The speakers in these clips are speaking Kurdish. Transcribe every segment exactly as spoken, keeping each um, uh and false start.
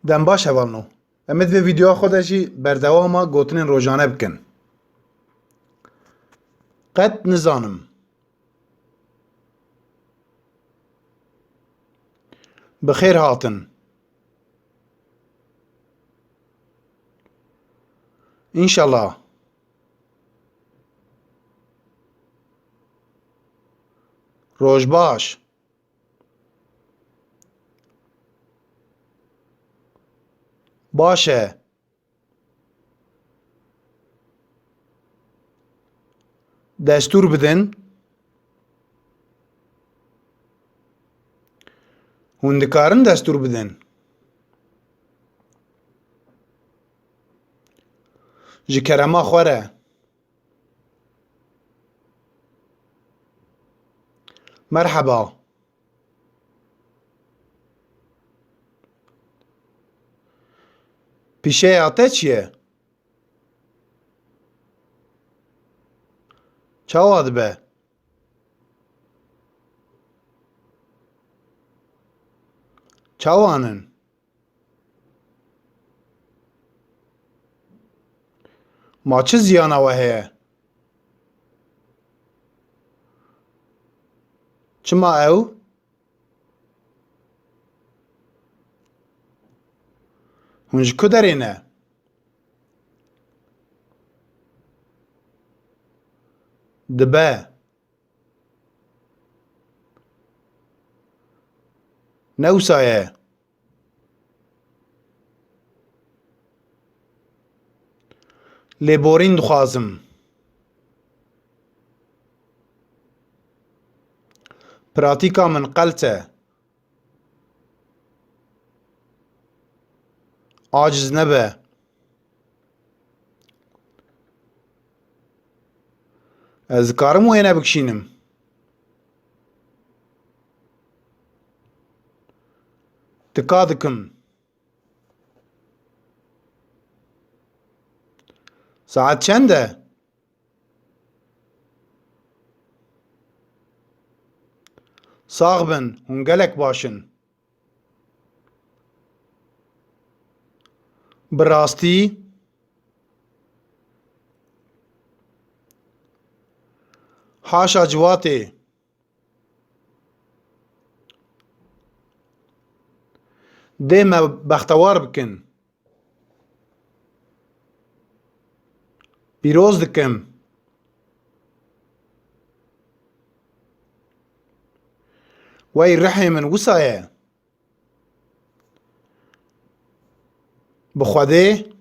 Dem baş hevalno. Em ê di vê vîdeoya xwe de jî berdewama gotinên rojane bikin. Qet nizanim. Bi xêr hatin. Înşallah. Roj baş. Baş e. Destûr bidin. Hûn dikarin destûr bidin. Ji kerema xwe re. Merheba. Pîşeya te çi ye? Çawa dibe? Çawan in? Ma çi ziyana we heye? Çima ew? Hûn ji ku derê ne? Dibe. Ne wisa ye. Lêborîn dixwazim. Pratîka min qelt e. Aciz nebe. Ez dikarim wêne bikişînim. Tika dikim. Saet çend e? Sax bin, hûn gelek baş in. Bi rastî? Haşa ciwatê. Dê me bextewar bikin. Pîroz dikim. Wey rihê min wisa ye. Bi Xwedê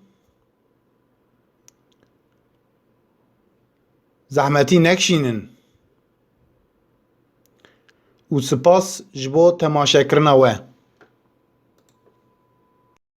zehmetî nekişînin. Û spas ji bo temaşekirina we.